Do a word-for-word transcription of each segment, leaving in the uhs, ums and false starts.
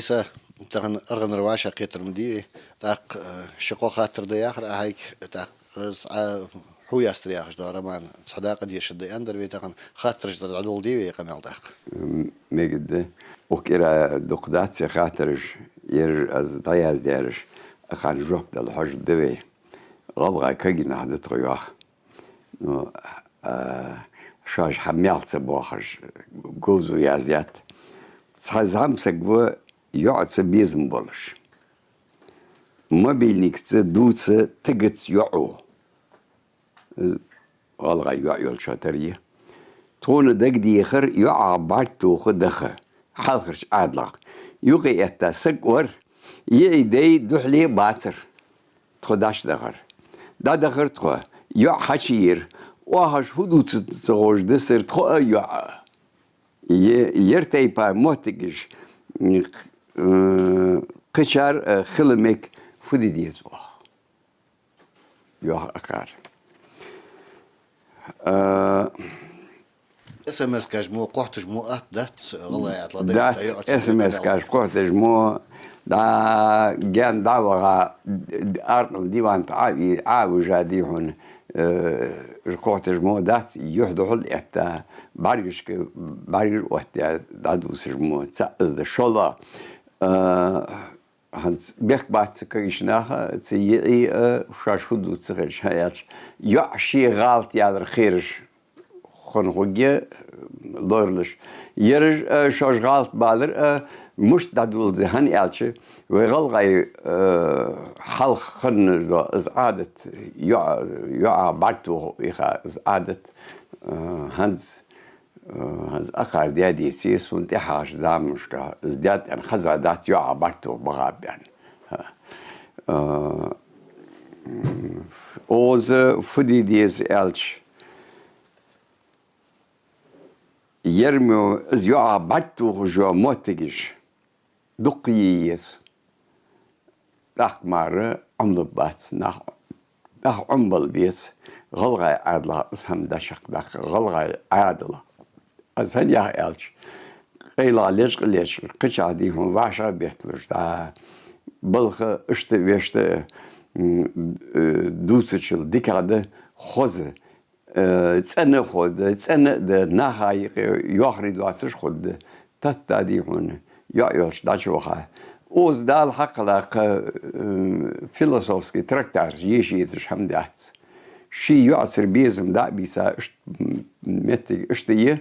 Са тахан аргӀанара вӀашагӀкхетар ма дий вай, тӀаккха, э, ши-кхо хаттар да яхар Ӏа хьайга, тӀаккха, э, с-, Ӏа хьо ястар яхаш дола роман цхьа дакъа дешаргда аьннадар вай тахан, хаттараш дар дӀадоладе вай къамаьл тӀаккха. М, мегаргда. Укх кӀира дукха дац ер хаттараш, ераш аз дӀаяздаьраш, а хана жоп дала хьожаргда вай. ГӀалгӀай кагий нах да тхо йоах. Ну, а, шоаш хьа мел ца боахаш, говзо яздаьд. Цхьа зӀамсаг ва йоӀаца безам болаш. Мобильникаца дувца тигац йоӀо. ГӀалгӀай йоӀ йолчоа тара я. Тхона дагадехар йоӀах бӀарг тоха даха, хьалхарча Ӏаьдалах. Юкъе этта саг вар, йиӀий дай духьале бацар. Тхо дӀачудахар. ДӀадахар тхо. ЙоӀ хьачуйийра. Оаха уж фу дувц ца ховш дисар тхо а, йоӀ а. Е-, ер тайпара моттигаш, э, кхычар, э, хила мег, фу де деза оаха? Йоах акхар. Э, СМС-каш мо, кхотташ мо атта дац, гӀалгӀай Ӏаьдала дац, йоӀаца СМС-каш кхотташ мо, дӀа, гаьна дӀа а ваха, аркъал диван тӀа Ӏа а, Ӏа а вижа дий хьона, э, кхотташ мо дац, юхь духьал а этта, бӀаргашка, бӀаргаш а оттадаь, дӀадувцаш мо, цаӀ из да шоллагӀа. Э, ХӀанз бехк бац цу кагийча наха, цу йиӀий а, шоаш фу дувц ца ховш, хӀана аьлча, йоӀ ше гӀалат ялар кхераш хинна хургья, лоралуш. Ераш а, шоаш гӀалат балар а, мишта дӀадоладу, хӀана аьлча, вай гӀалгӀай, э, хьалха хинна дола из Ӏадат, йоӀ-, йоӀах бӀарг тоха яха из Ӏадат, э, хӀанз Э, хӀанз акхар даь деце, сона тӀехьагӀча заманашка из даьд аьнна хезадац, йоӀах бӀарг тоха багӀаб аьнна. Э, оза фу де деза аьлча, ер мо из йоӀах бӀарг тохаш йола моттигаш дукха е еза. ТӀаккха мара Ӏомалургбац нах, нах Ӏомабала беза, гӀалгӀай Ӏаьдалах из хӀама дӀачакхдаккха, гӀалгӀай Ӏаьдал. Аз хӀана йоах аьлча, къайлагӀа лечкъа а лечкъаш, кхычахьа дий хьона вӀашагӀ а бетталуш, дӀа, балха иштта, вешта, м, э, дувцачул дикагӀа да хоза, э, цӀена а хоза да, цӀена а да, наха юкъе йоахарий доацаш хоза да, тата дий хьона, йоӀ йолча дӀачуваха. Оза Дала хьакхелла кхы, э, философски трактаташ еша езаш хӀама дац. Ший йоӀацара безам дӀа а бийца, иштта, м, моттиг иштта я,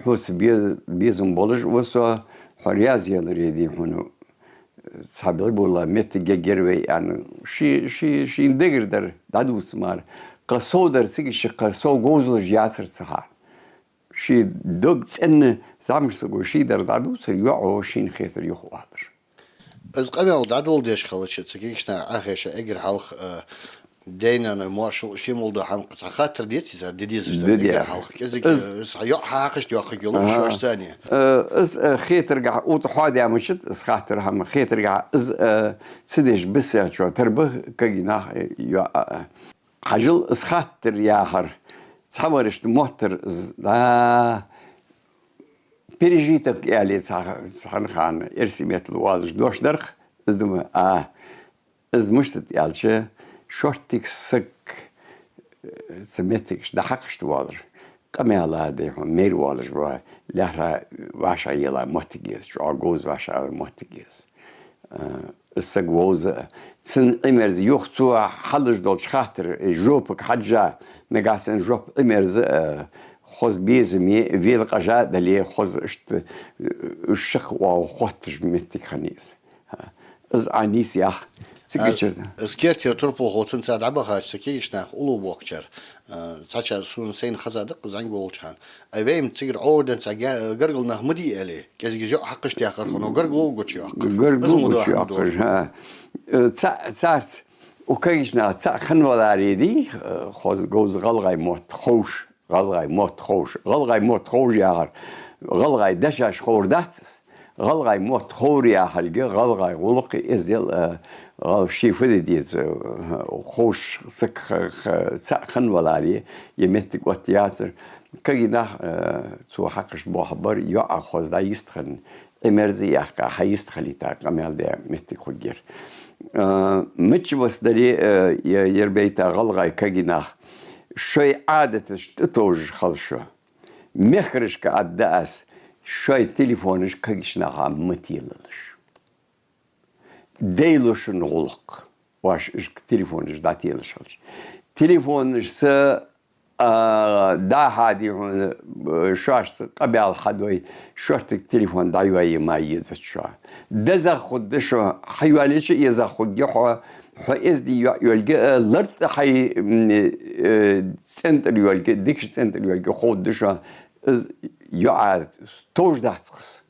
хьоца бе-, безам болаш ва со, хьо раьза яларе дий хьона, цхьа бӀи бола моттиг ергья вай аьнна, ший, ший, шийна дагара дар дӀадувц мара. Кхы сов дар цига ши, кхы сов говзалуш яцар цхьа. Ший дог цӀена зӀамига саго ший дар дӀадувцар, йоӀо шийна хетар юхаоалар. Из къамаьл дӀадоладеш хилча, цу кагийча наха Ӏохайша эггара хьалха, э, даьй-наьнай моаршал, ший мел дола хӀама, цхьа хаттар деций цар де дезаш дар? Де де. Эггара хьалха. КӀезига, из, э, из йоӀ хьахьакхашта йоаккхаргйолаш, аха, шоаш санна. Э, из, э, хетаргахьа, укх тӀа хьоадаь мичад из хаттар хӀама, хетаргахьа из, э, ца деш бисачоа тара ба кагий нах, э, йоӀ, э. Хьажал, из хаттар яхар, цхьа варшта моттар из, да, пережиток аьле цхьа, цхьан хана эрсий меттала оалаш дош дар-кх, из да ма, а, из мишта да аьлча, шорттига саг, э, цу моттигашка дӀахьакхашта воалар, къамаьла дий хьона мейр воалаш ва, лаьрхӀа вӀашагӀъелла моттиг я из, чӀоагӀа говза вӀашагӀъяла моттиг я из. Э, из саг вовза а. Цун Ӏимерза юха цо хьалуш долча хаттара, э, жопага хьежжа, нагахьа санна жоп Ӏимерза а, э, хоза безаме, велакъажа а дале, хоза иштта, э, шакха оагӀув хотташ моттиг хиннай из. Из Ӏа нийса йоах. Цига чура. Из кертера турпалхо цунца дӀабахача, цу кагийча наха уллув боахкачар, э, цхьачар, сона сайна хеза да-кх зӀамига волча хана. Ай, вай-м цигара Ӏоврденца га-, гаргара нах ма дий, аьле, кӀезига из йоӀ хьакхашта яхар хиннав, гаргало гучайоаккхаш. Гаргало гучайоаккхаш, хӀа. Э, ца-, царца, укх кагийча наха цаӀ хиннаваларе дий, э, хоза говза гӀалгӀай мотт ховш, гӀалгӀай мотт ховш. ГӀалгӀай мотт ховш яхар, гӀалгӀай дешаш ховр дац из. ГӀалгӀай мотт ховр яхилга, гӀалгӀай гӀулакх, эздел, э, гӀал-, ший фу де деза, э, ховш саг х-, х-, цаӀ хиннаваларе, е моттиг оттаяцар. Кагий нах, э, цо хьакхашта боахабар, йоӀах хоза дӀайистхинна, Ӏимерза яьккха, хьайистхилийта къамаьл де моттиг хургьяр. А, мичча вац дале, а, е-, ер бейта гӀалгӀай кагий нах шоай Ӏадаташ тӀатовжаш хила шо. Мехкарашка аргда аз, шоай телефонаш кагийча наха ма телалаш. Даьлла шун гӀулакх, оаш уж телефонаш дӀателаш хилча. Телефонаш са, а, дӀахьаде хьона, шоашца къамаьл хьадой, шортига телефон дӀайоае ма езац шо. ДезагӀа хургда шо, хьайоалаеча а езагӀа хургья хьо, хьо эздий йоӀ йолга а, лартӀа хьай, м, э, цӀен тӀара йолга, дикача цӀен тӀара йолга ховргда шо, из йоӀа товш дац-кх из.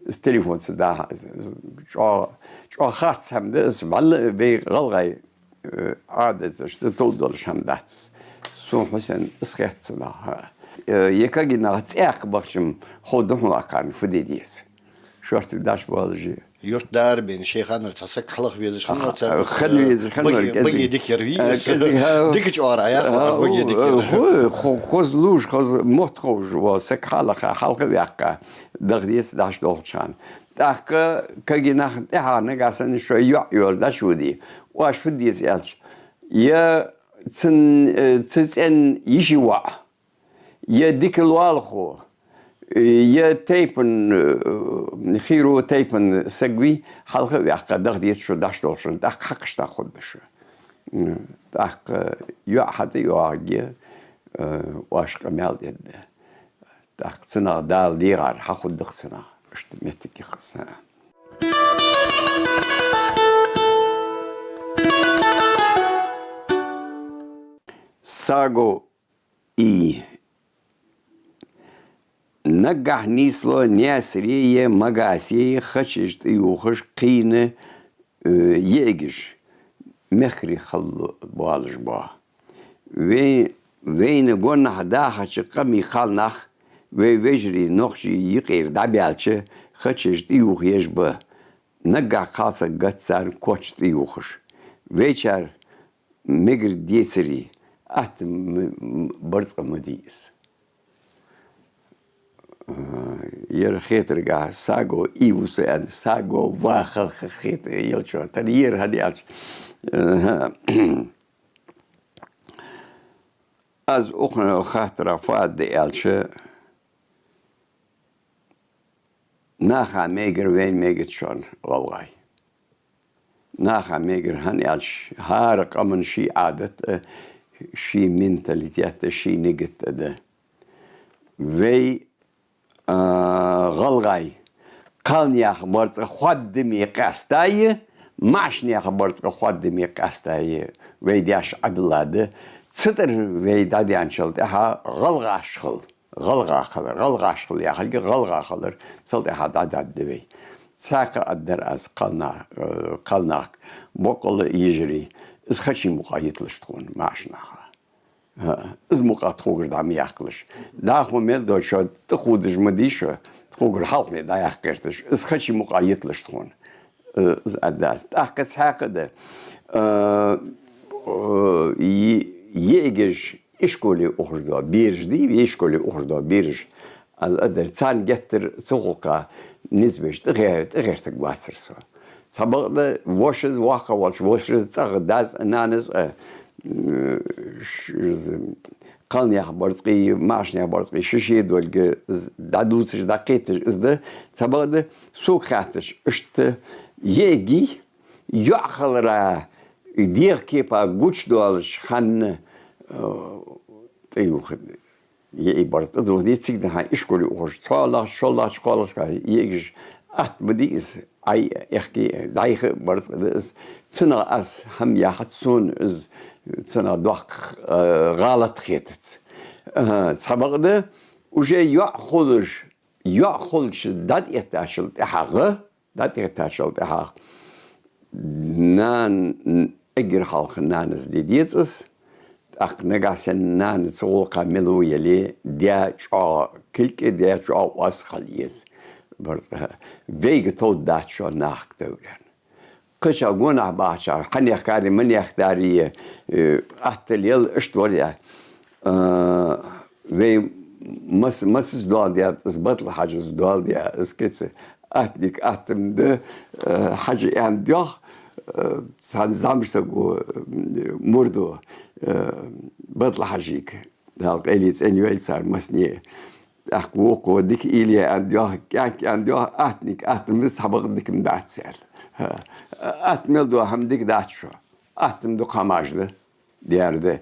Из телефон ца дахьа, из, из чӀоагӀа, чӀоагӀа харц хӀама да из, вӀалла вай гӀалгӀай, э, Ӏадаташца товш долаш хӀама дац из. Сона хӀусен из хет цунах. Э, е кагий нах цӀаькха бахча-м ховргда хьона акхарна фу де деза. Шортта даш болаш. Юртара бен ший ханара цхьа саг хьалха везаш хиннав цар. Хинна везаш хиннав, баге, кӀезига. Баге дика яр вий, э, кӀезига, хӀа. Дика чӀоагӀа яхар, аз баге дика яр. Ху-, ху-, хоза лувш, хоза мотт ховш вола саг хьалха, хьалха ваьккха. Даха деза даш долча хана. ТӀаккха кагий нах тӀехьа нагахьа санна шоай йоӀ йола дӀачуводе, оаш фу де деза аьлча, е цун, э, цу цӀен йиший воӀ, е дика лоалахо, е тайпан, э, хийра тайпан саг вий, хьалха а ваьккха, даха деза шо даш долча хана, тӀаккха хьакхашта хургда шо. М, тӀаккха йоӀ хьатӀайоагӀаргья, э, оаш къамаьл дергда. ТӀаккха цунах Дала дийгӀар хьахургда-кх цунах. Иштта моттиг я-кх из. Саго И. Наггахьа нийслу Наьсаре е Магасе хачаш тӀаювхаш кхийна, э, йиӀигаш, мехкарий хала болаш бола. Вай-, вайна гонахьа дахача къамий кхалнах, вай вежарий, нохчий юкъера дӀабаьлча, хачаш тӀаювха еш ба. Наггахьа кхалсаг гац царна коч тӀаювхаш. Вайчар мегар децаре, атта м-, м-, барзкъа ма дий из. Э, ер хетаргахьа Саго И ва со аьнна, Саго ва хала хета елчо. Тара ер хӀана аьлча, э, аз укханал хаттара фу аргда аьлча, наха мегар, вайна мегац шоана, гӀалгӀай. Наха мегар, хӀана аьлча, хӀара къаман ший Ӏадат а, ший менталитет а, ший нигат а да. Вай, а, гӀалгӀай, кхалнаьха барзкъа хоадаме къаьстта а, маӀачанаьха барзкъа хоадаме къаьстта а вай даьш Ӏадилла да. Цу тӀара вай дӀадаьнначул тӀехьа гӀалгӀаш хила. ГӀалгӀа хилар, гӀалгӀаш хила яхилга гӀалгӀа хилар, цул тӀехьа дӀадаргда вай. Цхьаькха а аргдар аз кхална-, э, кхалнахага, боккъала йижарий, из хачий мукъагӀа йиталаш тхона, маӀача наха. ХӀаа, из мукъагӀа тхогара дӀа ма яккхалаш. ДӀахо мел долчоа тӀакхувдаш ма дий шо, тхогара хьалхле дӀаяккха гӀерташ, из хачий мукъагӀа йиталаш тхона. Э, из аргда аз. ТӀаккха цхьаькха а да. Э, э, йи-, йиӀигаш ишколе ухаш дола бераш дий, ишколе ухаш дола бераш. Аз аргдар, царна геттара цу гӀулакха низ беш тӀагӀе-, тӀагӀертаргвацар со. Цхьабакъда вошас воккха волча, вошас цӀагӀа дас а, нанас а, м, ш-, з-, кхалнаьха барзкъеи, маӀачанаьха барзкъеи ший-ший долга з-, дӀадувцаш, дӀакхеташ из да. Цхьабакъда сога хаьттача, иштта йиӀигий, йоӀ хилара дегӀа кепа гучадоалаш хинна, э, тӀаювха йиӀий барзкъа тӀадувхаде, цига дӀа-хьа ишколе ухаш, цхьоалагӀча, шоллагӀча, кхоалагӀча йиӀигаш, атта ма дий из, Ӏай, аьхки, дӀайха барзкъа да из. Цунах аз хӀама яхац сона из, цунах доккха, э, гӀалат хетац. Э, цхьабакъда, уже йоӀ хулаш, йоӀ хулаш дӀатӀаэттачул тӀехьагӀа, дӀатӀаэттачул тӀехьагӀа нана, эггара хьалха нанас де деза из, тӀаккха нагахьа санна нана цу гӀулакха мел ва яле, даь чӀоагӀа кулг а, даь чӀоагӀа оаз хила еза. Барзкъа, вайга товргдац шоана нахага товр аьнна. Кхыча гонахьа бахачар, хьанехкари, манехкари, э, атта лел, иштта вар я. Э, вай мас-, масас доаладаьд из, Батал-Хьажас доаладаьд из кица. Аттаниг аттам да, э, Хьажа аьнна доагӀа, э, цхьан зӀамсаго, э, мурдо, э, БатӀал-Хьажийга, Дала къайле цӀенйойла цар массане. ТӀаккха вокхо дика уйла е аьнна доагӀа, кӀаьнк аьнна доагӀа, аттаниг аттам да, цхьабакъда дика ма дац аьнна. ХӀа. Атта мел дола хӀама дика дац шоана. Аттам дукха хӀамаш да. Дера да.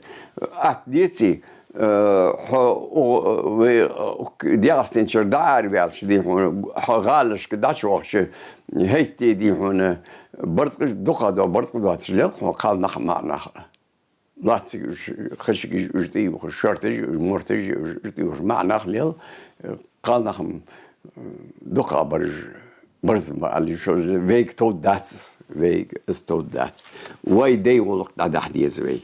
Атта деций, э, хьо, у, вай, э, ДегӀастенчура дӀаараваьлча, дий хьона, хьо гӀалашка дӀачувахача, хӀаьта, дий хьона, барзкъаш дукха дола, барзкъа доацаш лел хьона кхалнах а, маӀа нах а. Лоацилга уж, хашилга уж тӀаювхаш, шортилга уж, мортилга уж тӀаювхаш, маӀа нах лел, э, кхалнах-м, э, дукха бараш, барзкъа ма аллара, шо вайга товргдац из, вайга из товргдац. Вай дай гӀулакх дӀадахьа деза вай.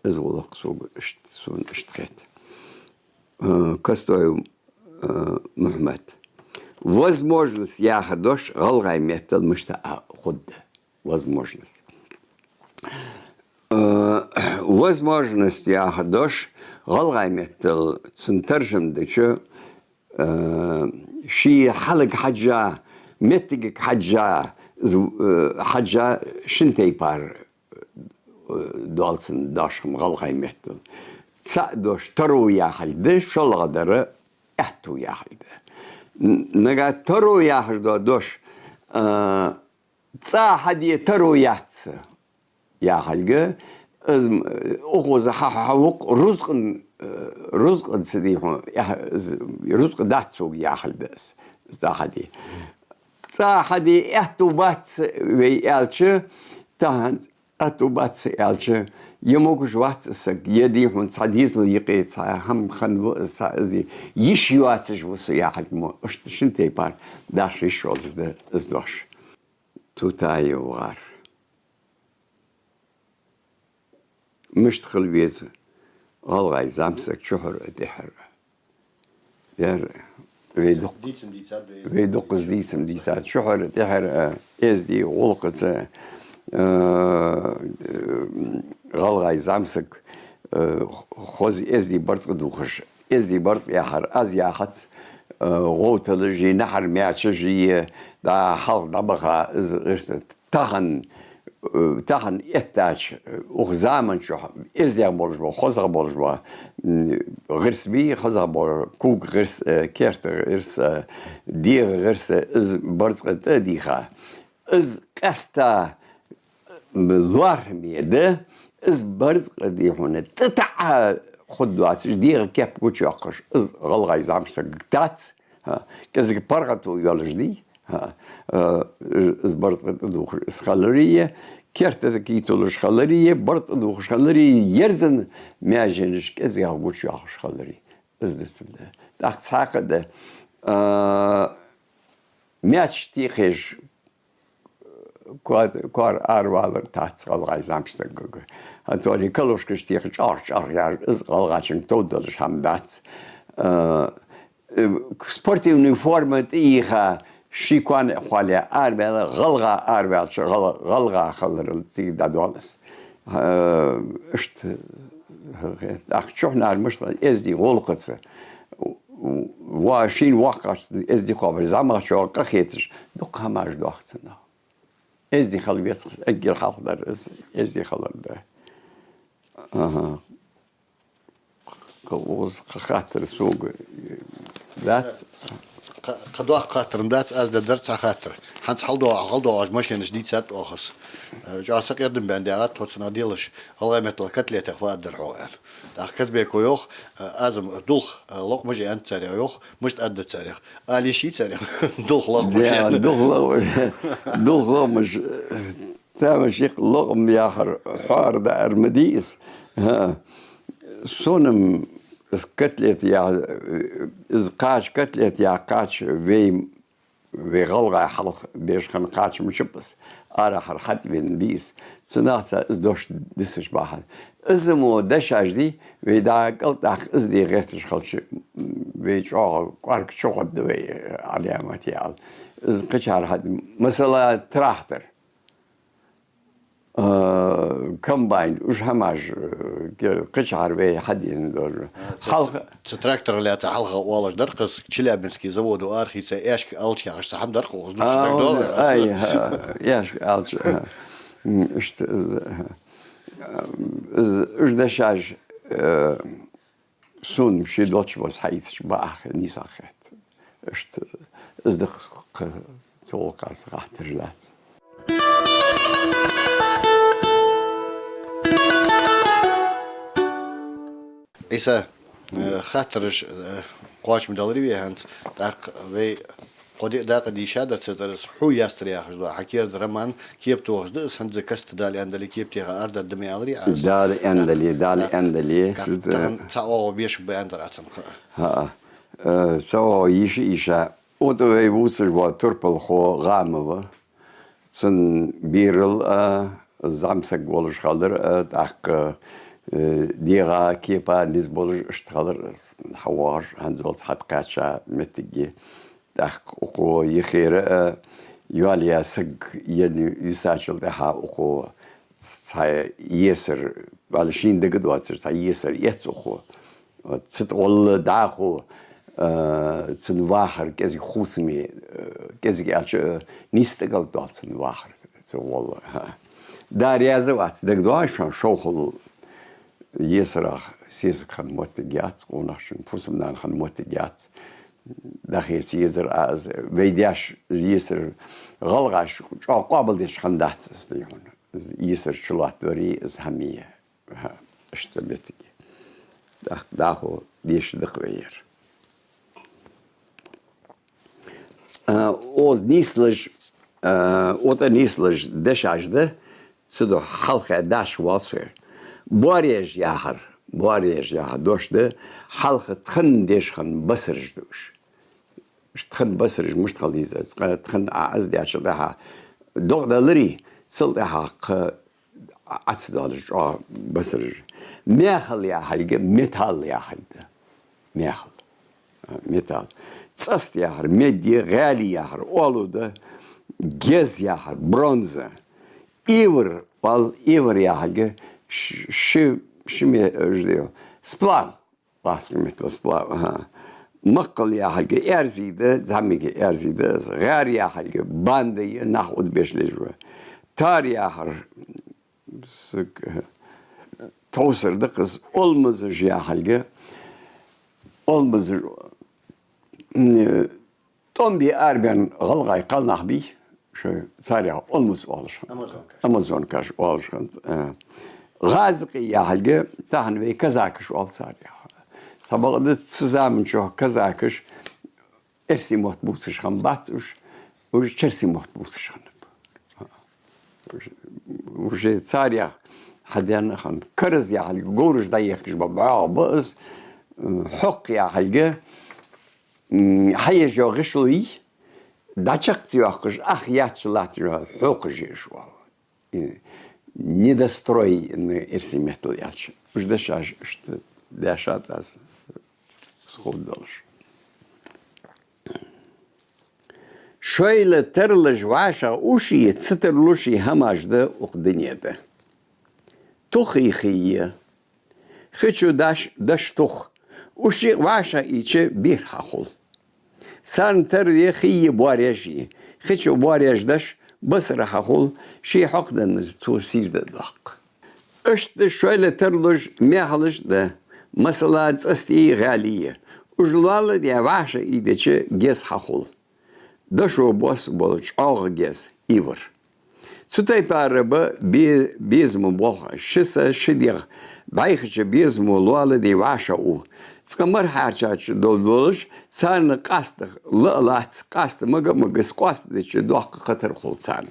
Из гӀулакх сога ишт-, сона иштта хет. Э, Костой, э, Мухьмад. Возможность яха дош гӀалгӀай меттала мишта а хургда. Возможность. Э, возможность яха дош гӀалгӀай меттала цун таржам дича, э, ший хьалага хьежжа, моттигага хьежжа, з-, э, хьежжа шин тайпара, э, доал цун дош-м гӀалгӀай меттала. ЦаӀ дош таро яхилга да, шоллагӀдар аьттув яхилга да. Н-, нагахь таро яхаш дола дош, э, цӀа хьаде таро яц яхилга, из, м, укхаза хьа-, хьа-, хьа-, вукх рузкъан, э, рузкъанца, дий хьона, яхь-, из, рузкъа дац цунга яхилга да из, цӀа хьаде. ЦӀа хьаде аьттув бац вай аьлча, тахан аьттув бац аьлча, е могаш вац из саг, е, дий хьона, цхьа дезал юкъе, цхьа хӀама хинна ва из, цхьа из йиш йоацаш ва со яхилга мо, иштта шин тайпара даш йиш йолаш да из дош. Тутаев ВахӀар. Мишта хила веза гӀалгӀай зӀамсаг чухьара а тӀехьара а? Дера, вай дукх-, Дийцам дийцад вай. Вай дуккхаза дийцам дийцад. Чухьара а тӀехьара а, э, эздий гӀулакхаца, э, гӀалгӀай зӀамсаг, э, хоза эздий барзкъа дувхаш. Эздий барзкъа яхар аз яхац, э, гӀовталаши, нахьара маьчаши, дӀа хьалха дӀабаха из гӀирс. Тахан, э, тахан эттача, э, укх заман чухь эздий болаш ба, хоза болаш ба, м, гӀирс бий, хоза бола, кога гӀирс, э, керта гӀирс, э, дегӀа гӀирс, э, из барзкъа тӀа а дийха. Из къаьста, м, лоархӀаме да, из барзкъа, дий хьона, тӀатаӀа хургдоацаш, дегӀа кеп гучайоаккхаш, из гӀалгӀай зӀамсаг дац. ХӀа, кӀезига паргӀато йолаш дий, хӀа, э, из барзкъа тӀадувхаш из хилари, керта тӀа кхеталуш хилари, барзкъа тӀадувхаш хилари, ерзан маьженаш кӀезигагӀа гучайоахаш хилари. Из да цун да. ТӀаккха цхьаькха да, э, маьчеш текхаеш, коа-, коара аравалар тац гӀалгӀай зӀамсагага. ХӀанз тори калошкаш теха чӀоагӀа-чӀоагӀа яр, из гӀалгӀачунга товргдолаш хӀама дац. Э, э, спортивни форма тӀайийха, ший коа а хоалаяь араваьлар, гӀалгӀа араваьлча, гӀал-, гӀалгӀа хиларал цига дӀадоал из. Э, иштта, тӀаккха чухьнахьара мишта эздий гӀулакхаца, ва шийна воккхача эздий кхобар, зӀамагӀчоа къахеташ, дукха хӀамаш доах цунах. Эздий хила веза из, эггара хьалха дар из, эздий хилар да. Аха. Кхы укхаза кхы хаттар сога дац? Кхы, кхы доккха хаттар дац, аз дергдар цхьа хаттар. ХӀанз хьалдоагӀа, хьалдоагӀаш машенаш дийцад оаха из. Э, чӀоагӀа сакъердам баьнна даьгӀад тхо цунах делаш. ГӀалгӀай меттала котлетех фу аргдар хьога аьнна. ТӀаккха Казбеко йоах, э, аз-м дулх, э, локъмаш аьннад царех йоах, мишта аргда царех? Ала йиш йий царех дулх, локъмаш аьнна? Дулхлакъмаш, дулхлакъмаш, э, тамашийна локъма яхар хьоара даар ма дий из. ХӀа. Сона-м из котлет я-, из кхача, котлет я кхача вай, вай гӀалгӀай хьалха беш хинна кхача мичаб из. Арахьара хьатӀавенна бий из. Цунах цхьа из дош дисаш бахьан. Из мо дешаш дий, вай дӀа кӀалтӀахка из де гӀерташ хилча, вай чӀоагӀа кӀоарга чугӀоргда вай, Ӏаламат ял. Из кхычар хьатӀа, масала, трактор. А, комбайн, уж хӀамаш, э, ке-, кхычахьара вай хьадена долаш. А, ца-, Хьалха ца трактор лаьца хьалха оалаш дар-кх из, Челябинский заводо арахийца аьшк алча яхаш цхьа хӀама дар-кх из, А, дувцаш дар дола. ай, ха, аьшк алча, ха. М, иштта из, ха. Из, уж дешаш, э, Сона ше долча база хьаийцача бакъахьа, нийсагӀа хет. Иштта из да-кх цу гӀулакха са хаттараш дац. Ӏийса, э, хаттараш, э, кхоачам даларе вай хӀанз, тӀаккха вай кхо-диъ дакъа дийша дар цу тӀара, из «Хьо ястар» яхаш да, хьа керда роман, кепа тохаш да из, хӀанз каста Дала аьнна дале, кепа теха арадаьд ма аьларий Ӏа из. Дала аьнна дале, Дала аьнна дале, тӀаккха, тӀаккха тахан цхьа оагӀув бешаргба аьннадар Ӏа цунах. ХӀаа. Э, цхьа оагӀув йийша, йийша. ТӀаккха вай вувцаш вола турпалхо ГӀамов, цун берал а, зӀамсаг волаш хилар а, тӀаккха, э, дегӀа, кепа низ болаш иштта хилар, хьавоагӀаш, хӀанзалца хьатӀакхаьча моттиг я. ТӀаккха укхо йихера а, йоалаяь саг енна йисачул тӀехьагӀа укхо цхьа есар, вӀалла шийна дагадоацаш, цхьа есар эц укхо. Вот, цу тӀа гӀолла дӀахо, а, цун вахар кӀезига хувцаме, а, кӀезига аьлча, а, нийса тӀакӀалдоал цун вахар, цу гӀолла. Да раьза вац, дагадоагӀий шоана, шовхал есарах сесаг хинна моттиг яц, къонахчун фусам-нана хинна моттиг яц. ДӀахеца езар Ӏа из, вай даьша из есар, гӀалгӀаша чӀоагӀа къоабалдеш хиннадац из, дий хьона. Из есар чулоаттавари из хӀама я. ХӀаа, иштта моттиг я. ТӀаккха дӀахо деша да-кх вай ер. А, оз нийслуш, а, ота нийслуш дешаш да, цудухьа хьалха дашха вал со ер. Боареш яхар, боареш яхар дош да, хьалха тхан деш хинна басараш да уж. Уж тхан басараш мишта хила дезар, цкъа тхан Ӏа из дечул тӀехьагӀа догӀа даларе, цул тӀехьагӀа кхы Ӏа ца доалаш чӀоагӀа басараш. Мехал яхилга металл яхилга да. Мехал. А, металл. ЦӀаст яхар медь я, гӀаьли яхар оалу да, гез яхар бронза. Ивар, вал, ивар яхилга ш-, ши, ши ме-, уж да, сплав. Лаьца меттала сплав, аха. Маккхал яхилга эрзи да, зӀамига эрзи да из. ГӀаьр яхилга банда я, нах удабеш лежа. Тар яхар, саг, тховсар да-кх из, оалмазаш яхилга, оалмазаш, м, тӀом бе арабаьнна гӀалгӀай кхалнах бий, шоай, царех оалмаз оалаш хиннаб. Амазонкаш. Амазонкаш оалаш хиннад, а. ГӀазкхий яхилга, тахан вай казакаш оал царех. Цхьабакъда цу заман чухь казакаш эрсий мотт бувцаш хиннабац уж, уж черсий мотт бувцаш хиннаб. Уж, уж царех хьадена хиннад. Караз яхилга говраш дӀаехкаш ба, бӀоагӀа ба из, хьокх яхилга, м, хьаеш йола гӀишло йий, дӀачакх ца йоаккхаш, ах яц латташ йола хьокхаш я уж, оал. И недострой, н-, эрсий меттала аьлча. Уж дешаш иштта дешад аз, ховргдолаш. Шоайла тарлуш вӀашагӀа уш е ца тарлуш е хӀамаш да укх дунен тӀа. Тух е хий е. Хи чу даш, даш тух. Уж шиъ вӀашагӀа ийча, бер хьахул. Царна тара е хий е боареш е. Хи чу боареш даш, басар хьахул, ший хьокхаденна цо сийрда доаккх. Иштта шоайла тарлуш мехалаш да, масала, цӀастий, гӀаьлий. Уж лоаладе вӀашагӀа ийдича, гез хьахул. Дошо боссабола чӀоагӀа гез, ивар. Цу тайпара ба бе-, безамо болх, ши са, ши дегӀ бӀайхача безамо лоаладе вӀашагӀа у. Цкъа мара хьарчача долдолаш, царна къаста ла а лац, къаста мага а магац, къоастадича доккха хатар хул царна.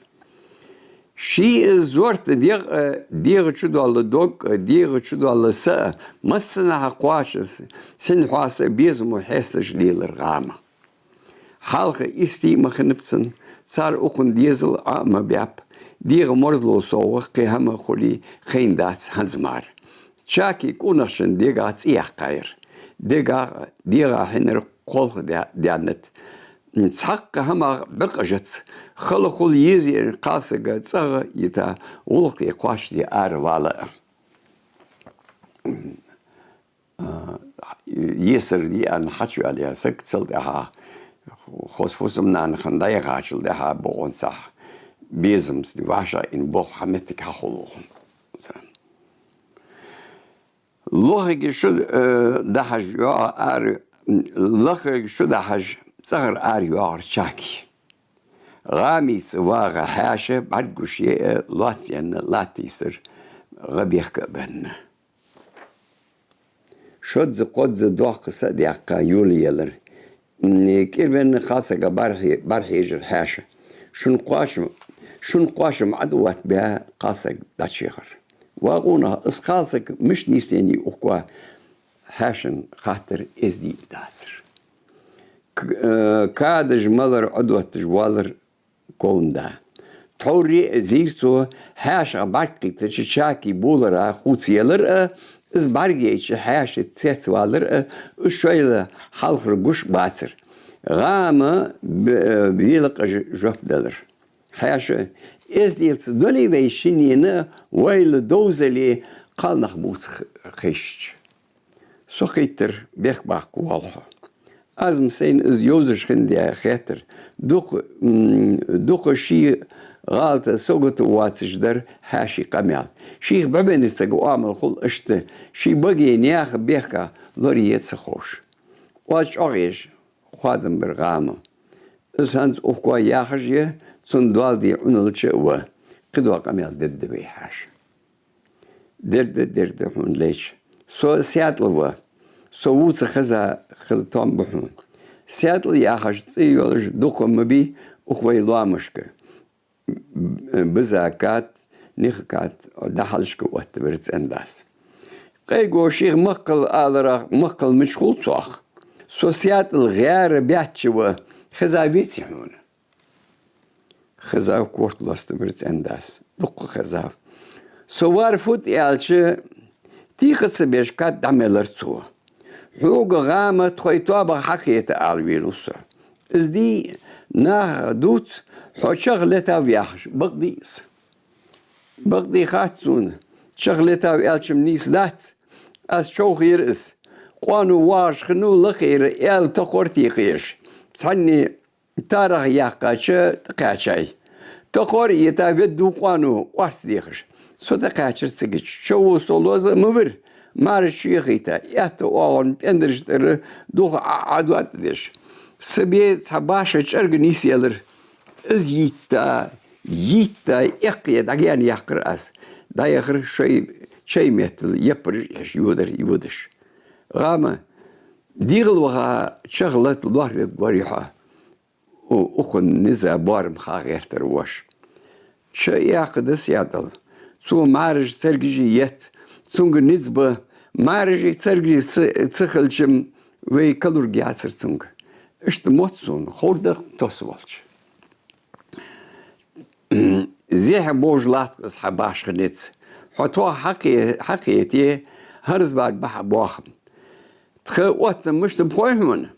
Ший из зорта дегӀ а, дегӀа чу доалла дог а, дегӀа чу доалла са а, массанахьа кхоачаш, синхоаса безамо хьесташ лелар ГӀама. Хьалха истий ма хиннаб цун, цар укхун дезал Ӏо а ма баьб, дегӀа марзло совгӀа кхы хӀама хулий хайнадац хӀанз мара. Чаки къонахчун дегӀа цӀи яьккхаяр. ДегӀа, дегӀа хьинар кхолха даь-, даьннад. цхьаккха хӀамах бӀаргкъажац, хала хул еза кхалсага цӀагӀа йита, гӀулакх кхоачашде аравала а. Есар диан хьачувоалаяь саг цул тӀехьа, хоза фусам-нана хинна дӀаяхачул тӀехьа бокъонцахь безамца вӀашагӀъийна болх хьа моттиг хьахулаш. Лохига шу, э, дахьаш йоӀ ара, лохига шу дахьаш цӀагӀара аравоагӀар Чаки. ГӀамийца вагӀа хьаьша бӀаргагуш яь, лоаца енна латтийсар гӀа бехка а бенна. Шозза-кхозза доккха са а даьккха йолаелар. М, кӀирвенна кхалсага бӀарахье-, бӀарахьежар хьаьша. Шун кхоачам, шун кхоачам Ӏодоттабаь кхалсаг дӀачуяхар. Ва къонах, из кхалсаг мишта нийсъеннай укхаза? Хьаьшан хаттар эздий а дацар. К-, э, кадаш малар Ӏодотташ воаллар говнда. Тхьовра а зийра цо, хьаьшах бӀаргакхийттача Чаки болара хувцаелар а, из бӀаргаяйча хьаьша цецвалар а, уж шоайла хьалхара гуш бацар. ГӀама б-, э, велакъажа жоп делар. Хьаьша: «Эзделца дале вай шиннена, вайла довзале кхалнах бувца х-, хезача». Со кхийттар, бехк баккха воал хьо. Аз-м сайна из йовзаш хиннад хетар. Дукха, м, дукха ший гӀалат сагота воацаш дар хьаьший къамаьл. Шийх бӀубеннача сага оамал хул иштта: ший баге наьха бехках лорае ца ховш. Оаз чӀоагӀъеш хоадам бир ГӀама. Из хӀанз укхаза яхаш я, цунна доал де Ӏуналча а ва. Кхыдола къамаьл дергда вай хьаьша. Дергда, дергда хьона лайча. Со Саьтал ва. Со вувца хеза хила тоам ба хьона. Саьтал яхаш цӀи йолаш дукха ма бий укх вай лоамашка. Биза кад, ниха кад дӀахьалхашка оттабир цӀен-дас. Къайго шийх маккхал аларах маккхал мича хул цох. Со Саьтал гӀера баьчча ва, хеза веций хьона? Хезав, корта лостабир цӀен-дас. Дукха хезав. Со вар фуд аьлча, тӀаккха ца беш кад дӀамелар цо. Хьога, ГӀама, тхоай тоабах хьакхета ала венав со. Из дий, наха дувц, хьо чӀоагӀа летав яхаш, бакъдий из? Бакъдий хац сона, чӀоагӀа летав аьлча-м нийса дац. Аз човхаер из. Къоано воагӀаш хиннав лакхера, аьла тохар текхаеш. Цхьанне тарах яьккхача тӀакхаьчай. Тохар а йита веддав къоано, орц дехаш. Со тӀакхаьчар цигача. Чово со лоза а ма вир, маьрша чуяхийта, аьтта оагӀон пӀендараш тӀара дулх Ӏа-, Ӏодоаттадеш. Са бе цхьа баша чӀарга нийсъелар. Из йитта, йитта, эккхае дӀагаьна яьккхар аз. ДӀаяхар шоай чай меттала яппараш а еш, йодар йодаш. ГӀама, дегӀал ваха чӀоагӀа лата лоархӀаргварий хьо? У-, укхун низа боарам ха гӀертар воша. Ча яьккхад Саьтал. Цо маьрша царгаши етт, цунга низ ба. Маьршеи царгаши ца, ца хилча-м вай калург яцар цунга. Иштта мотт сона, ховргда-кх тос волча. Зехьа божа латт-кх из хьа башха низ. Хьо тхох хьакхе-, хьакхете, хӀанз бар ба хьа бохам. Тха оттам мишта ба хой хьона?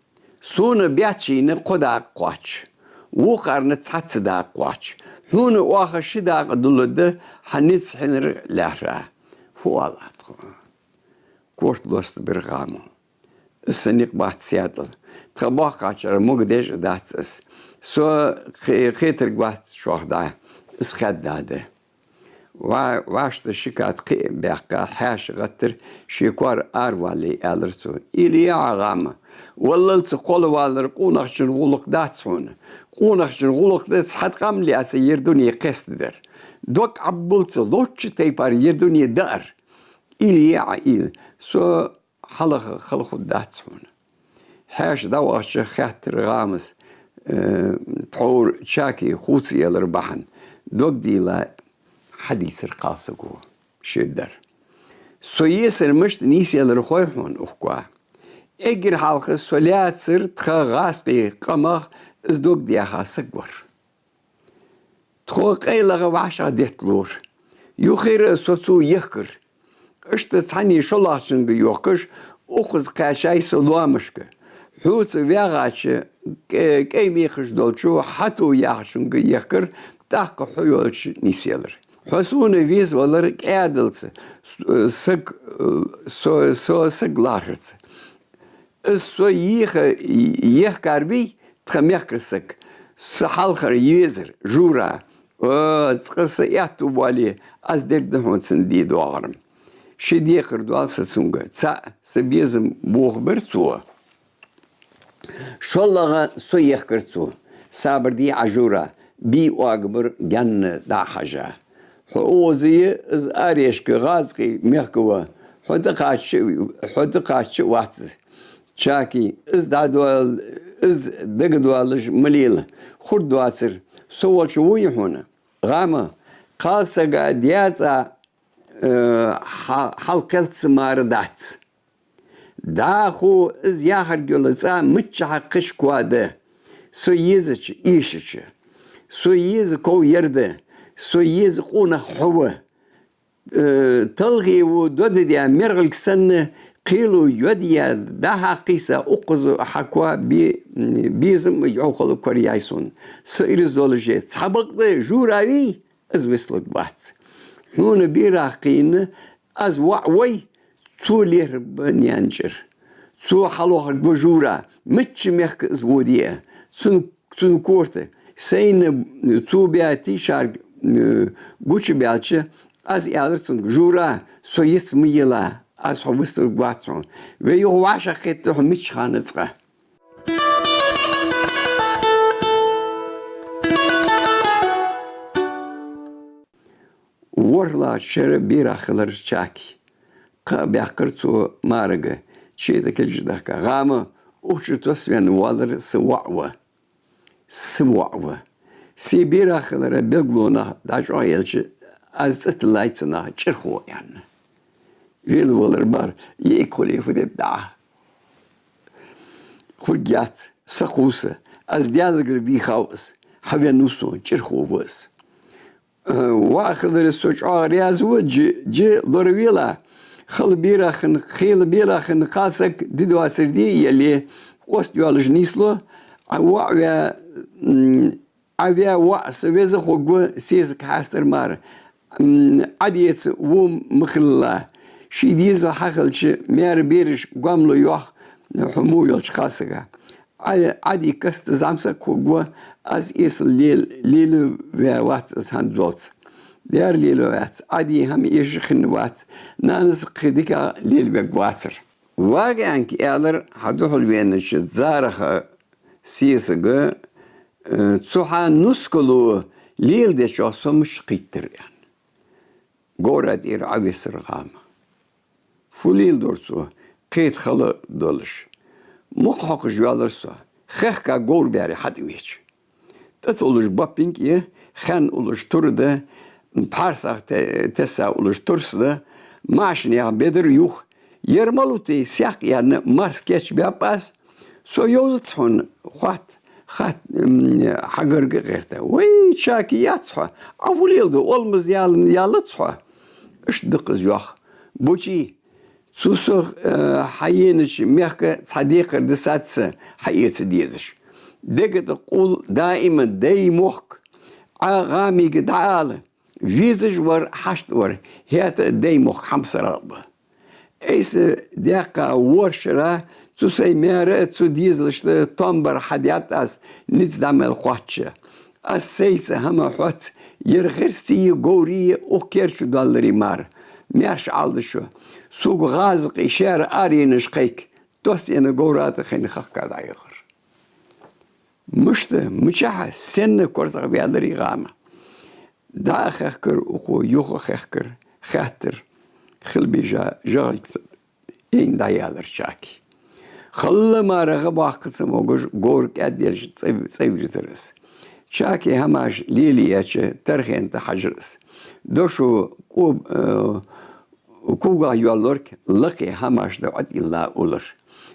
Сона баьччийна кхо дакъа кхоач, вокхарна цхьацца дакъа кхоач. Хьона оаха ши дакъа дулларгда, хьа низ хьинар лаьрхӀа. Фу оал Ӏа тхона? Корта лостабир ГӀама. Из са никъ бац, Саьтал. Тха боккхачар могадеш а дац из. Со кхе-, кхетарг вац шоах дӀа. Из хаьдда да. Ва-, вӀашта ши кад кхы а баьккха, хьаьша гӀаттар, ший кор аравалле, аьлар цо: «Илли я Ӏа, ГӀама. Валлалца кхоалагӀвалар къонахчун гӀулакх дац хьона. Къонахчун гӀулакх да цхьа ткъам лаьца ер дуне кхестадар. Дог Ӏаббалца лочча тайпара ер дуне даар. Илли я Ӏа, илли. Со хьалха хала хургдац хьона». Хьаьша дӀавахача хаьттар ГӀамас, э, тхьовра Чаки хувцаялар бахьан. Дог дийла хьадийцар кхалсаго ший дар. Со есар мишта нийсъелар хой хьона укхаза? Эггара хьалха со лаьцар тха гӀазкхий къамах из дог даьха саг вар. Тхо къайлагӀа вӀашагӀдетталора. Юххера а со цо ехкар. Иштта цхьанне шоллагӀчунга йохкаш, укхаза кхаьчай со лоамашка. Хьоца ваьгӀача, кӀ-, кӀай мекхаш долчо хьато яхачунга ехкар, тӀаккха хьо йолча нийсъялар. Хьо сона везавалар кӀаьдалца, с-, саг, со, со саг лархӀарца. Из со еха ехкар вий, тха мехкара саг, са хьалхара езар, Жура. О, цкъа са аьттув боале, аз дергда хьона цунна де доагӀар. Ши декхар доал са цунга. ЦаӀ, са безам бохабир цо. ШоллагӀа, со ехкар цо. Сабар де Ӏа, Жура, бий оагабар гаьнна дӀа а хьажа. Хьо оза я, из арешка гӀазкхий мехка ва. Хьо тӀакхачча, хьо тӀакхачча вац из. Чаки, из дӀадоал-, из дагадоалаш ма лела. Хургдоацар, со волча вуй хьона. ГӀама, кхалсага даь цӀа, э, хьа-, хьалкхелца мара дац. ДӀахо из яхарг йола цӀа миччахьа кхыча коа да. Со езача, эшача. Со еза ков ер да. Со еза къонах хьо ва. Э, талхе во додадаь мергӀалг санна, кхело йодаь дӀахьакхийса, укхаза хьа коа бе-, безам йӀовхал кораяьй сона. Со ираз долаше, цхьабакъда Жура вий, из вицлургвац. Хьона берах кхийна, аз воӀ вой, цо лерхӀаргба наьна чӀир. Цо хьалохаргва Жура, мичча мехка из воде а. Цун, цун корта сайна цо баь тийшарг, э, гучабаьлча, аз аьлар цунга: «Жура, со йиц ма ела, аз хьо вицлургвац хьона. Вай юха вӀашагӀкхетаргда хьо миччахьа цкъа». ВорхӀлагӀча шера берах хилар Чаки. Кхаъ баьккхар цо марага, чета килча дахка. ГӀама, укх чу тосвенна воаллар са воӀ ва. Са воӀ ва. Се берах хилара белгало нах дӀачӀоагӀъелча, аз цӀи тиллай цунах, чӀирхо аьнна. Велавалар мара, йиӀиг хуле фу дергда Ӏа? Хургьяц, са кхувса, аз Даьлагара вийхав из, хьавеннав со, чӀирхо ва из. Э, воӀ хилара со чӀоагӀа раьза ва, жи, жи лоравела. Хала берах хинна, хала берах хинна кхалсаг ди доацар де а еле, къост йоалаш нийслу, Ӏа воӀ ваь, м, Ӏа ваь воӀ са веза хургва, сесаг хьастар мара. М, Ӏа деца во ма хилла. Ший дезал хьахилча, маьра бераш гомла йоах хьо мо йолча кхалсага. Ӏа, Ӏа ди каста зӀамсаг хургва, аз эсала лел-, лелаваь вац из хӀанзалца. Дера лелаваьц, Ӏа ди хӀама эша хинна вац, нанас кхы дика лелавергвацар. Вагаьнка аьлар хьадухьалвенача Зараха сесага, э, цу хьа нускало леладечох со мишта кхийттар аьнна. Говра тӀера Ӏовессар ГӀама. Фу леладора цо, кхета хала долаш. Мукъа хьокхаш йоаллар со, хехка говр баьре хьатӀавеча. ТӀатуллаш баппинг я, хен уллаш тур да, пхьарсах те-, тесса уллаш турс да, машинех бедар юх. Ер малув те, сехк яьнна, марс кечбаьб аз. Со йовзац хьона, хатт, хатт, м, хьа гарга гӀерта. Вай, Чаки, яц хьо, Ӏа фу леладу, олмаз ял-, ялац хьо. Иштта даккхаза йоах. Бучи, цу со, э, хьаенача мехка цхьа декхар дисац са хьаэца дезаш. Дега тӀа къул даима дай мохк, Ӏа ГӀамига дӀаала, везаш вар, хьашт вар, хӀаьта дай мохк хьамсарагӀа ба. Айса даьккха ворхӀ шера цу сай маьра а цу дезалашта томбар хьадаьд аз, низ дӀа мел кхоачча. Аз сайца хӀама хьоц, ер гӀирсий, говрий укх кер чу доалларий мара. Маьрша Ӏалда шо. Сога гӀазкхий шаьра аренаш кхайк, тосъенна говра тӀа хайна хахка дӀаяхар. Мишта, мичахьа, сенна корзагӀваьларий ГӀама? ДӀа а хехкар укхо, юха а хехкар, хаьттар, хила бийжа жагӀилгаца яйна дӀаялар Чаки. Халла мара гӀа баккха ца могаш, говр кӀаьдделча цӀа-, цӀавирзар из. Чаки хӀамаш лелаеча тархен тӀа хьажар из. Дошо кӀоб-, э, когах йоалларг лакхе хӀамаш да Ӏотилла улар.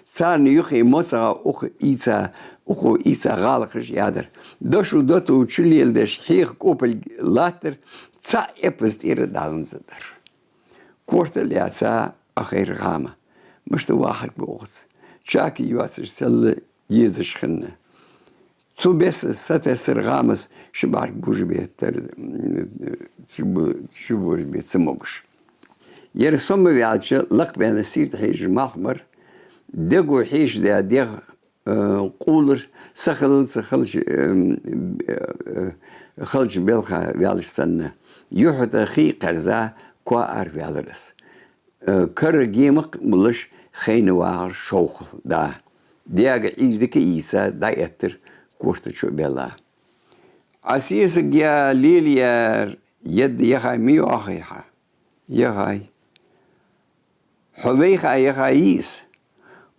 Царна юхе моцагӀа укх ийца, укхо ийца гӀалакхаш ядар. Дошо дото чу леладеш хьеха кӀопалг латтар, цхьа эппаз тӀера даланза дар. Корта лаьца Ӏохайра ГӀама. Мишта вахаргва укхаза? Чаки йоацаш селла езаш хинна. Цу беса сатессар гӀамас ши бӀарг бужабе тар-, м, ши бу-, ши бужабе ца могаш. Ер сома ваьлча, лакхбаьнна сийрда хьежаш малх бар, дего хьежаш да дегӀ, э, къулар, са хилла ца хилча, э, э, халча белха ваьлча санна, юхьа тӀа хий кхерза, коа ара ваьлар из. Э, кара гемакх а булаш, хайна вагӀар шовхал да. Дега Ӏийрдика ийца дӀаэттар корта чу белла. Ӏа сесаг я лелаяр едда яхай ма йоахий хьа? Яхай. Хьо вайха яхай из?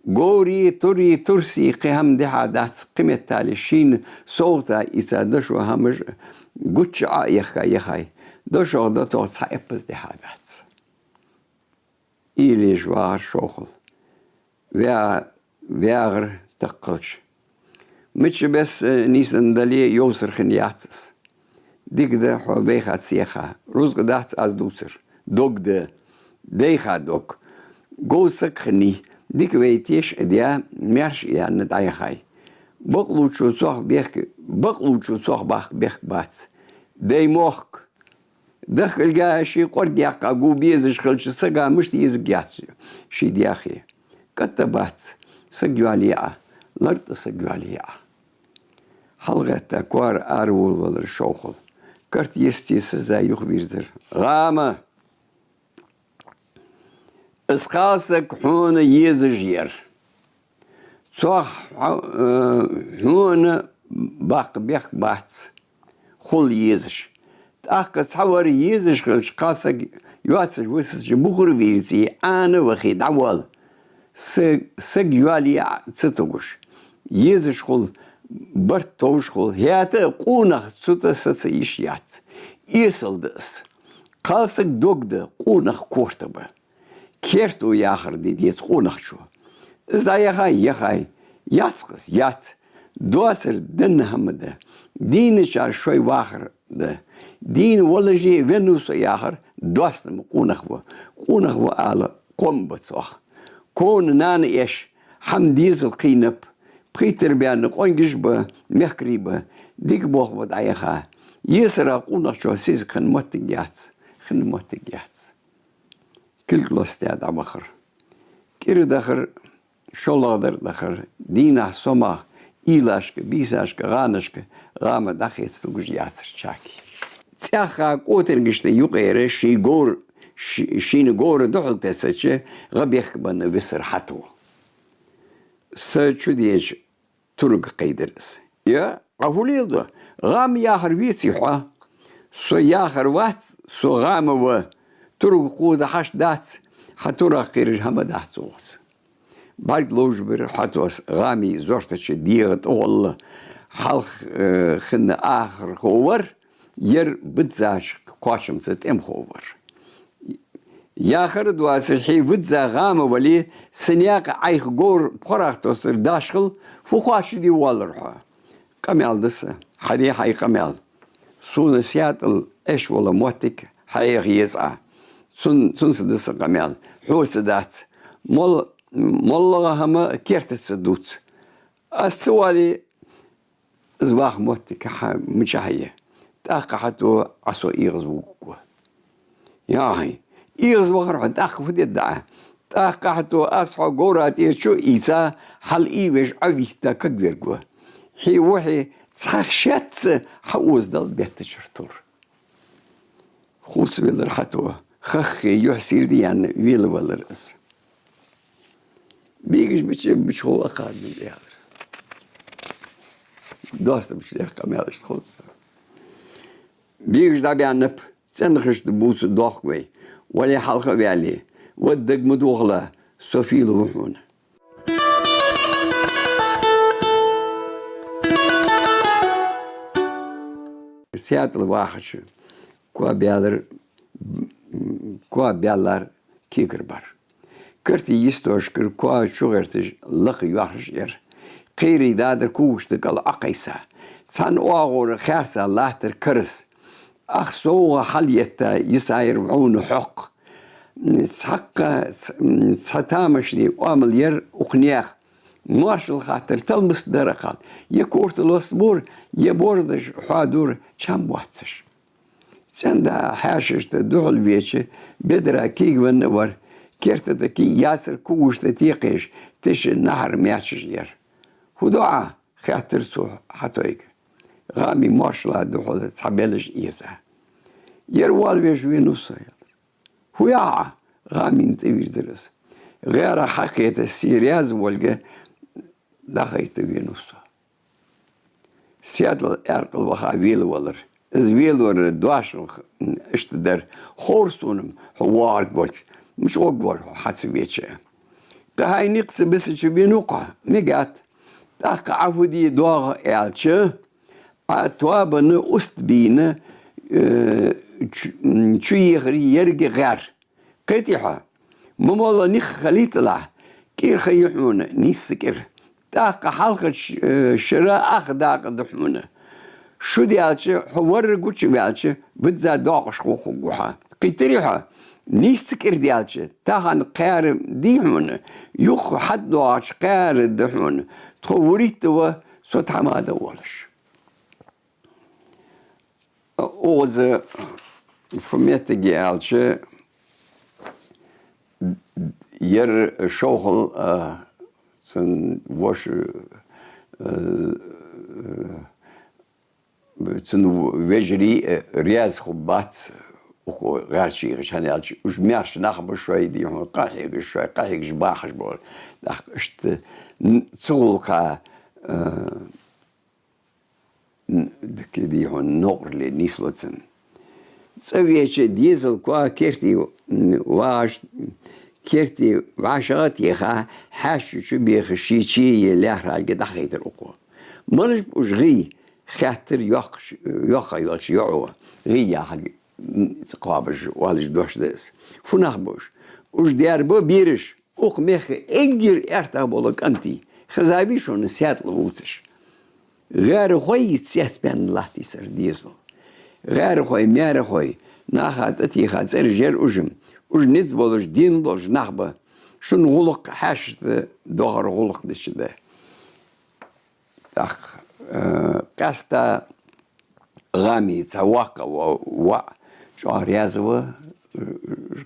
Говри, тури, турси кхы хӀама дихьа дац, кхы меттел шийна совгӀата ийца дошо хӀамаш гучча Ӏо а яхка яхай. ДошогӀа дотогӀа цхьа эппаз дихьа дац. Ийлеш вагӀар шовхал. Вя-, вягӀар таккхалча. Мича бесса нийсденна дале а йовсар хинна яц из. Дика да хьо вайха ца яха. Рузкъа дац аз дувцар. Дог да. Дайха дог. Говза саг хиннай. Дика вай теша а даь, маьрша а яьнна дӀаяхай. Бакълувчо цох бехк-, бакълувчо цох баккха бехк бац. Дай мохк. Дахкалга ший кӀорг яьккха гу безаш хилча, сага мишта езаргьяц ший даьхе. КӀатта бац, саг йоалае Ӏа, лартӀа саг йоалае Ӏа. ХьалгӀетта коара араволавелар шовхал. Карт йисте саза юхавийрзар. ГӀама! Из кхалсаг хьона езаш яр. Цох хьо-, э, хьона баккха бехк бац, хул езаш. ТӀаккха цхьавар езаш хилча, кхалсаг йоацаш висача бухара вийрзий, Ӏана вахе дӀавоал. Са-, саг йоалае Ӏа ца тугаш. Езаш хул, барт товш хул. ХӀаьта а къонах цу тӀа саца йиш яц. Эсала да из. Кхалсаг дог да, къонах корта ба. Керто яхар де деза къонахчо. Из дӀаяхай, яхай, яц-кх из, яц. Доацар денна хӀама да. Дийначар шоай вахар да. Дийна волаше веннав со яхар доастама къонах ва. Къонах ва ала къам ба цох. Ковна нана эш, хӀама дезал кхийнаб, пхийттара баьнна къонгаш ба, мехкарий ба, дика болх ба дӀаяха. Есара къонахчо сиза хинна моттиг яц, хинна моттиг яц. Кулг лостадаь дӀавахар. КӀира дахар, шоллагӀдар дахар, дийнахьа, сомахьа, уйлашка, бийсашка, гӀанашка, гӀама дӀахеца тугаш яцар чаки. ЦӀаьхха котаргашта юкъера ший говр-, ши-, шийна говра духьал тессача, гӀа бехк бенна висар хьато. Са чу деча, турага кхайдар из. Я, Ӏа фу леладу? ГӀама яхар веций хьо? Со яхар вац, со гӀама ва. Турага кхувда хьашт дац, хьа турах кхераш хӀама дац оаха. БӀарг ловш бир хьатос гӀамий зортача дегӀа тӀагӀолла хьалха, э, хинна ахархо вар, ер биззача кхоачамца тӀемахо вар. Яхар а доацаш, хье визза гӀама вале, са наькъа Ӏайха говр пхорах тостар дашхал, фу кхоачашде воаллар хьо? Къамаьл да са, хьаде хьай къамаьл. Сона саьтӀал Ӏеш вола моттиг хьаэха еза Ӏа. Цун-, цунца да са къамаьл. Хьоца дац. Мол-, моллагӀа хӀама кертаца дувц. Аз ца вале, из ваха моттиг хьа мичахьа я? ТӀаккха хьато Ӏа со эгӀазвуг ва. Яхай, эгӀазвахар хьо, тӀаккха фу дергда Ӏа? ТӀаккха хьато аз хьо говра тӀера чу а ийца, хьал ийвеш Ӏовитта кагверг ва. Хье вухье цхьа шец а хьаозадала беттачура тур. Хувцавелар хьато, хаххе юхь сийрда яьнна велавелар из. Бегаш бича, бича хов акхарна яхар. Доастамаш лех къамаьл иштта хов. Бегаш дӀабаьннаб, цӀенхашта бувца дохк вай. Вале хьалха а ваьле, ваддаг ма дохала, со фийла ва хьона. СаьтӀал вахача, коа баьлар, коа баьлар кегар бар. Карти йистошкара коа чугӀерташ лакха йоархӀаш яр. Кхерий дадар когашта кӀал Ӏокхайса. Цхьан оагӀора хаьрца латтар карас. Ах совгӀа хьалъетта йисаяр вӀовна хьокх. Цхьаккха ц-, цхьа тамашийна оамал яр укх наьха. Моаршал хаттар талмаст дар акхал. Е корта лоссабора, е бордаш хьадора, чам боацаш. ЦӀен-да хьаьшашта духьал веча, бедара кийгавенна вар, керта тӀа кий яцар, кугушта текхеш, тиша нахьар маьчаш яр. «ХӀу ду Ӏа?» — хаьттар цо хьатӀайга. ГӀами моаршала духьала цхьа белаж эца. «Ер вала веш венав со», — аьлар. «ХӀу яхь Ӏа?» — гӀамина тӀавийрзар из. ГӀаьра хьакхета се раьза волга дӀахайта венав со. Седлал аьркъал ваха велавалар. Из велавар доашалгӀа иштта дар: «Ховр сона-м хьо воагӀаргволча, мича гӀоргвар хьо хьа ца веча? Кхы хьай никъ ца бисача венав-кх хьо, мегаргдац. ТӀаккха Ӏа фу де доагӀа аьлча, Ӏа тоабана уст бийна, э, чу-, м, чу ехар еррига гӀер. Кхетий хьо, ма молла нихха хилийталахь, кӀира ха я хьона, нийсса кӀира. ТӀаккха хьалхарча, э, шера ах дакъа да хьона. Шу даьлча, хьо варра гучаваьлча, бизза доакъашхо хургва хьо. Кхийтарий хьо, нийсса кӀира даьлча, тахан кхаьра дий хьона, юха хьатӀадоагӀача кхаьра да хьона. Тхо вурийтта ва со тхьамада волаш». Укхаза фу моттиг я аьлча, ер шовхал, а, цун воша, а, цун вежарий, а, раьза хургбац укх гӀаьрача йиӀигӀача, хӀана аьлча уж маьрша нах ба, шоай, дий хьона, къахьегаш, шоай къахьегаш бахаш бола. ТӀаккха иштта н-, цу гӀулакха, а, н-, дика, дий хьона, новкъарле нийслу цун. ЦӀа веча дезал коа керте, м, вагӀаш, керте вӀашагӀа а теха, хьаьший чу беха ший чеи лаьрхӀалга дӀахайтар укхо. «Малаш ба уж гӀий?» — хаьттар йоккха, йоккха йолча йоӀо. ГӀий яхар, м, кхоабаш оалаш дош да из. «Фу нах ба уж?» «Уж деррига бераш, укх мехка эггара аьртагӀа бола кӀантий. Хезавий шоана седла вувцаш?» ГӀаьрахой цецбаьнна латтийсар дезал. ГӀаьрахой, маьрахой, наха тӀатеха цӀераш яр уж-м. Уж низ болаш, дин болаш нах ба. Шун гӀулакх хьаьшашта доагӀар гӀулакх дича да. ТӀаккха, э, къаьстта гӀами цхьа воккха ва-, воӀ чӀоагӀа раьза ва, э,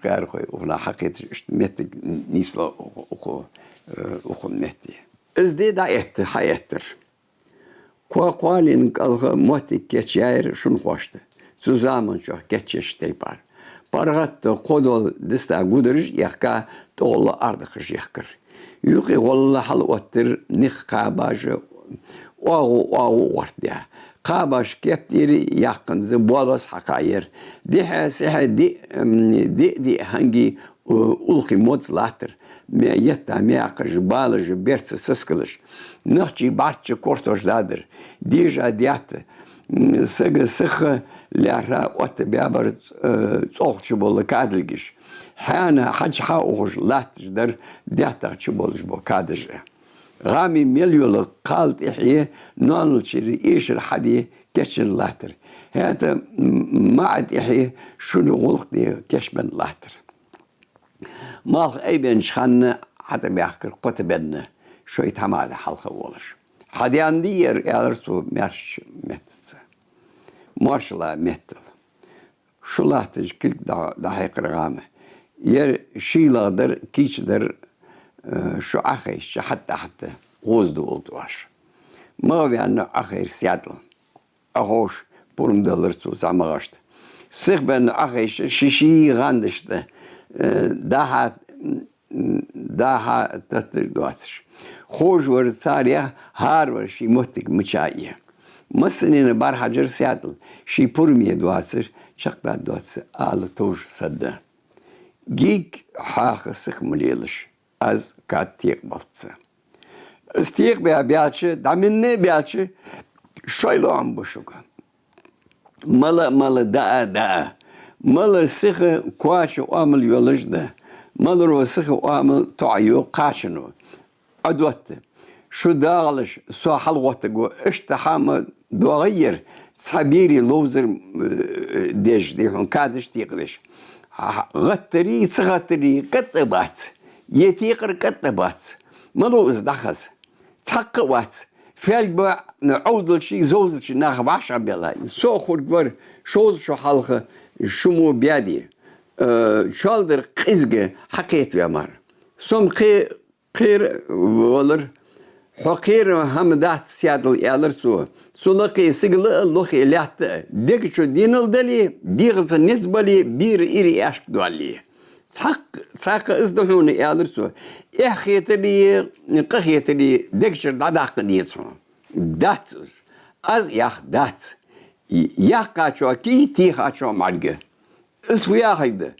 гӀаьрахой укханах хьакхеташ, иштта моттиг нийслу укх-, укх-, э, укхун метте. Из ди дӀаэтта, хьаэттар. Коа кхоалийна кӀалха моттиг кийчъяьяр шунхошта, цу заман чухь кийчъеш тайпара. ПаргӀата кхо дола диста гудараш а ехка, тӀагӀолла ардакхаш ехкар. Юкъе гӀолла хьалъоттар нах кхабаш, оагӀув-оагӀув гӀортадаь. Кхабаш кептера яьккханза болас хьакхаяьр. Дехьа-сехьа диъ, м, диъ-диъ хӀанги у-, улхи моз латтар. Ме-, етта маькхаш, балаш, берца сискалаш. Нохчий бӀарчча кортош дадар. Дежа детта, м, сага сиха лаьрхӀа оттабаьбар, э, цӀогӀа чубола кадилгаш. Хьаьна хьаж хьаухаш латташ дар деттагӀа чуболаш бола кадаш. ГӀами мел йола кхал тӀехье, ноаналчура эшар хьаде кийчъенна латтар. ХӀаьта м-, маӀа тӀехье шун гӀулакх де кийчбенна латтар. Малх айбеннача хана хьатӀабаьхкар кхо тӀабенна, шоай тхьамада хьалха волаш. «Хьадаьнна дий ер?» — аьлар цо маьршача меттаца. Моаршала меттала. Шу латтача кулг дӀа-, дӀахьекхар гӀама. Ер шийлагӀа дар, кийча дар, э, шу Ӏохайшача хьатӀахьатта гӀоза довлалда оаш. МагӀа ваьнна Ӏохайра седла. Ӏоховша пурам далар цо цхьа магӀашта. Сиха баьнна Ӏохайша ший-ший гӀандашта, э, дӀа-хьа, м, дӀа-хьа татташ доацаш. Ховш вар царех, хӀара вар ший моттиг мича я. Массанена бӀарахьажар седла, ший пураме доацар, чакхдаргдоацар ала товш садда. Гиг хьаха сиха ма лелаш. Аз кад текъабалц. Аз текъабаь баьлча, дӀа минне а баьлча, шоай лоӀам ба шуга. Мала а мала, даа а даа. Мала сиха коача оамал йолаш да. Маларо сиха оамал тоӀайо кхачано. Ӏодотта. Шу дагӀалаш, со хьалгӀоттаргва, иштта хӀама доагӀа ер, цхьа берий ловзар, э, деш, дий хьона, кадаш текъадеш. Ха-, гӀаттарий, ца гӀаттарий, кӀатӀа бац. Е текъар кӀатӀа бац. Мала из дӀахаза? цхьаккха а вац. Фаьлг ба, Ӏовдалчий, зовзачий нах вӀашагӀбелла. Со хургвар шовзткъа шу хьалха, шу мо баьде. Э, чоалдар къизга хьакхетаваь мара. Со-м кхе-, кхера валар. Хьо кхера хӀама дац, Седал, аьлар цо. Цу лакхе сигала а, лохе лаьтта а, дега чу денал дале, дегӀаца низ бале, бера ира аьшк доалле. Цхьаккха, цхьаккха из да хьона, аьлар цо. Эхь хетале, къа хетале, дега чура дӀадаккха деза хьона. Дац из. Аз ях, дац. Яьккхачоа кий, техачоа мӀарга. Из фу яхилга да?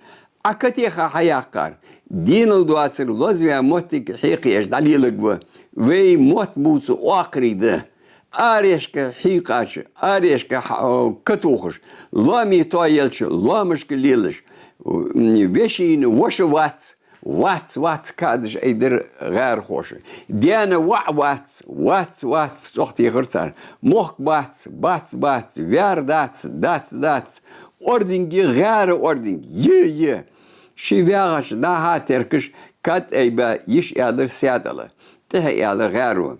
Ӏа ка теха хьаяккхар, денал доацар лозаваь моттиг хьекхаеш дӀалеларгва. Вай мотт бувца оакхарий да. Арешка хьийкъача, арешка хьа-, ка тухаш, лоаме тоаелча, лоамашка лелаш, м, вешийна воша вац, вац, вац кадаш айдир гӀаьрахоша. Даьна воӀ вац, вац, вац, цӀогӀа техар цар. Мохк бац, бац, бац, ваьр дац, дац, дац. Ординге гӀаьра ординг, е, е. Ший вагӀача дӀахьа теркаш кад айба йиш аьлар Седала. ТӀехьа аьлар гӀаьро.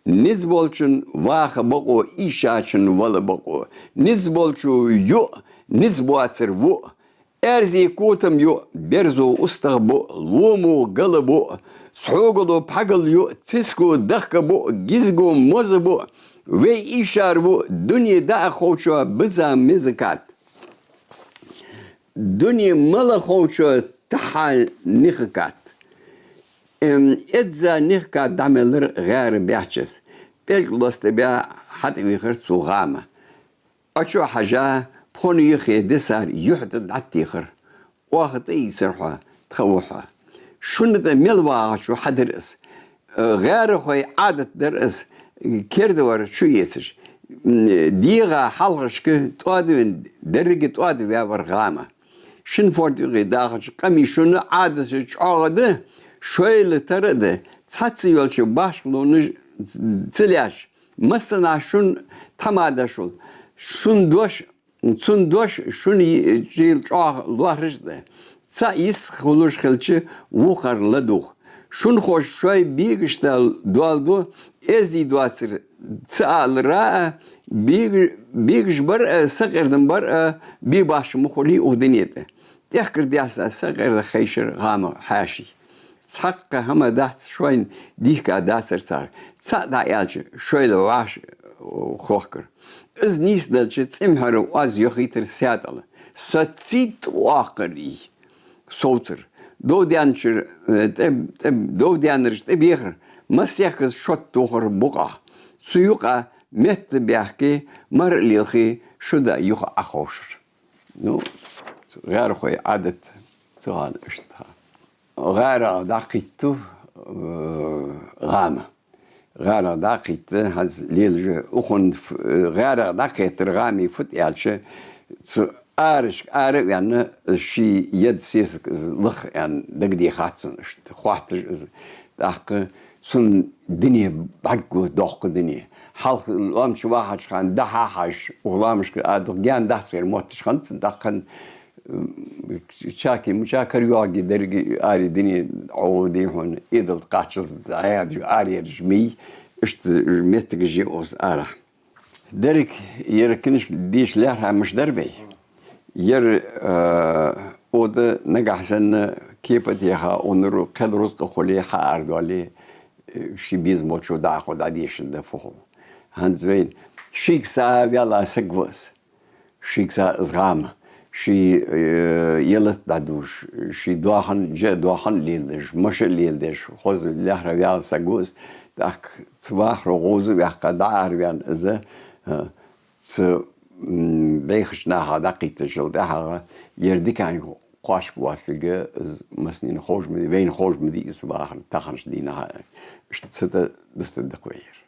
Низ болчун ваха бокъо, ийшачун вала бокъо. Низ болчо юъ, низ боацар вуъ. Аьрзи котам юъ, берзо устагӀа буъ, ломо гала буъ. Цхьогало пхьагал юъ, циско дахка буъ, гизго моза буъ. Вай ийшар вуъ, дуне даа ховчо биза меза кад. Дуне мала ховчо тахьа ниха кад. Эм, эзза ниха кад дӀамелар гӀаьра баьччаз. ПӀелг лостабаь хьатӀавийхар цу гӀама. Ӏочу а хьажа, пхона юхе дисар юхь тӀа дӀатехар. Оаха тӀаийцар хьо, тха ва хьо. Шуна тӀа мел вагӀачо хьадир из. ГӀаьрахой Ӏадат дар из, керда вар чу эцаш. ДегӀа хьалхашка тӀоадавенна, деррига тӀоадаваь вар гӀама. Шин форда юкъе дахача къамий шуна Ӏадаташ чӀоагӀа да, шоайла тара а да, цхьацца йолча башхалонаш ца лаьш. Массанахьа шун тхьамадашул, шун дош, цун дош шун йи-, чийла чӀоагӀа лоархӀаш да. Цхьа йист хулаш хилча, вокхар ладувгӀ. Шун хоза шоай бегашта доал ду, эздий доацар ца алара а, бег-, бегаш бар а, сакъердам бар а, бе башха ма хулий укх дунен тӀа. ТӀехкар даьсса сакъерда хайшар гӀама хьаьший. Цхьаккха хӀама дац шоайна дийхка дацар цар. Цхьаъ дӀааьлча, шоайла вӀаши хохкар. Из нийсделча, цӀимхьара оаз йохийтар Седала. Сацийта оакхарий совцар. Довдаьнначура, э, тӀе-, тӀе-, довдаьннараш тӀабехар. Масехказа шот тохар букъа. Цу юкъа метта баьхке, мара лелхе, шу да юха Ӏоховшар. Ну, гӀаьрахой Ӏадат ца хана иштта. ГӀаьрах дӀакхийтта, э, гӀама. ГӀаьрах дӀакхийтта, хӀанз лелаш, укхун ф-, гӀаьрах дӀакхеттар гӀамий фуд аьлча, цу арашка ара а ваьнна, ший ед сесаг из лаха аьнна дагадехад цунна иштта. Хоатташ из. ТӀаккха цун дуне бӀаргагу, доккха дуне. Хьалха лоам чу вахача хана дӀа-хьа хьажаш, укх лоамашка а дукха гаьна дац ер мотташ хиннад цун, тӀаккха, м, чакий-мачакий йоагӀаргья деррига аре дуне, Ӏовдий хьона, Ӏадал кхаччалца дӀаяьдаш, арераш мий, иштта моттигаш я укхаза арахьа. Деррига ер книжка дийша лаьрхӀа мишта дар вай? Ер, э, ода нагахьа санна кепа а теха, уннару кхел рузкъа хуле, хьаара доале, э, ший безам болчо дӀахо дӀадешан да фу хул. ХӀанз вайна шийга са ваьнна саг ва из. Шийга са из гӀама. Ший, э, ялат дӀадувш, ший доахан, жа доахан леладеш, маша леладеш, хоза лаьрхӀа ваьнна саг ва из. ТӀаккха цу вахаро гӀоза а ваьккха, дӀаараваьнна из, э, цу, м, бӀехача наха дӀакхийттачул тӀехьагӀа, ер диканга кхоачаш воацилга из массанена ховш ма дий, вайна ховш ма дий из вахар таханарча дийнахьа. Иштта цу тӀа дустаргда-кх вай ер.